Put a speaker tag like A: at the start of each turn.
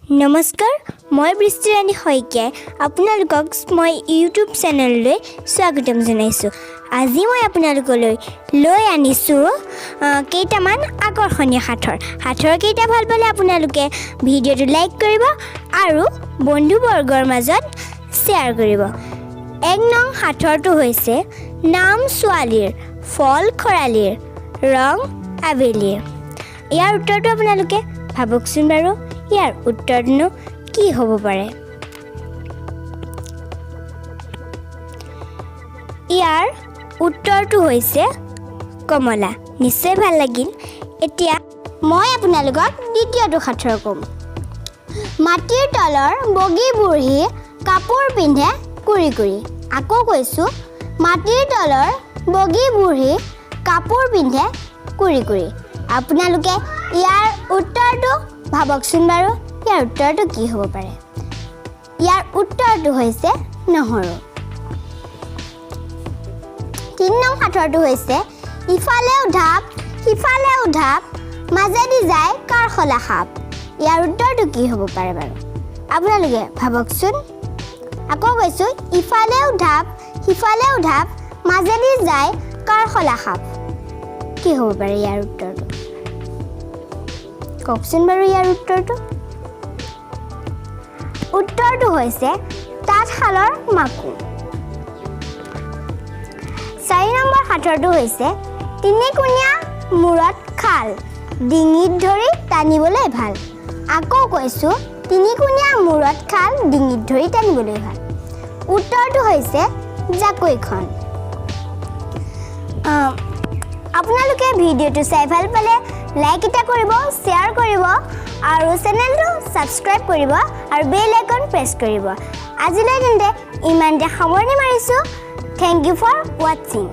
A: নমস্কাৰ, মই বৃষ্টিৰাণী শইকীয়াই আপোনালোকক মই ইউটিউব চেনেললৈ স্বাগতম জনাইছোঁ। আজি মই আপোনালোকলৈ লৈ আনিছোঁ কেইটামান আকৰ্ষণীয় সাঁথৰ। সাঁথৰকেইটা ভাল পালে আপোনালোকে ভিডিঅ'টো লাইক কৰিব আৰু বন্ধুবৰ্গৰ মাজত শ্বেয়াৰ কৰিব। 1 নং সাঁথৰটো হৈছে নাম ছোৱালীৰ, ফল খৰালিৰ, ৰং আবেলিৰ। ইয়াৰ উত্তৰটো আপোনালোকে ভাবকচোন বাৰু, ইয়াৰ উত্তৰটোনো কি হ'ব পাৰে? ইয়াৰ উত্তৰটো হৈছে কমলা। নিশ্চয় ভাল লাগিল। এতিয়া মই আপোনালোকক দ্বিতীয়টো সাঁথৰ ক'ম। মাটিৰ তলৰ বগী বুঢ়ী, কাপোৰ পিন্ধে কুৰি কুৰি। আকৌ কৈছোঁ, মাটিৰ তলৰ বগী বুঢ়ী, কাপোৰ পিন্ধে কুৰি কুৰি। আপোনালোকে ইয়াৰ উত্তৰটো ভাবকচোন বাৰু, ইয়াৰ উত্তৰটো কি হ'ব পাৰে? ইয়াৰ উত্তৰটো হৈছে নহৰু। 3 নং সাঁথৰটো হৈছে ইফালেও ঢাপ, সিফালেও ঢাপ, মাজেদি যায় কাৰশলা সাপ। ইয়াৰ উত্তৰটো কি হ'ব পাৰে বাৰু? আপোনালোকে ভাবকচোন। আকৌ কৈছোঁ, ইফালেও ঢাপ, সিফালেও ঢাপ, মাজেদি যায় কাৰশলা সাপ। কি হ'ব পাৰে ইয়াৰ উত্তৰটো? কওকচোন বাৰু ইয়াৰ উত্তৰটো। উত্তৰটো হৈছে তাঁতশালৰ মাকো। 4 নম্বৰ সাঁথৰটো হৈছে তিনিকোণীয়া মূৰত খাল, ডিঙিত ধৰি টানিবলৈ ভাল। আকৌ কৈছোঁ, তিনিকোণীয়া মূৰত খাল, ডিঙিত ধৰি টানিবলৈ ভাল। উত্তৰটো হৈছে জাকৈখন। আপোনালোকে ভিডিঅ'টো চাই ভাল পালে লাইক এটা কৰিব, শ্বেয়াৰ কৰিব আৰু চেনেলটো ছাবস্ক্ৰাইব কৰিব আৰু বেল আইকন প্ৰেছ কৰিব। আজিলৈ তেন্তে ইমানতে সামৰণি মাৰিছোঁ। Thank you for watching.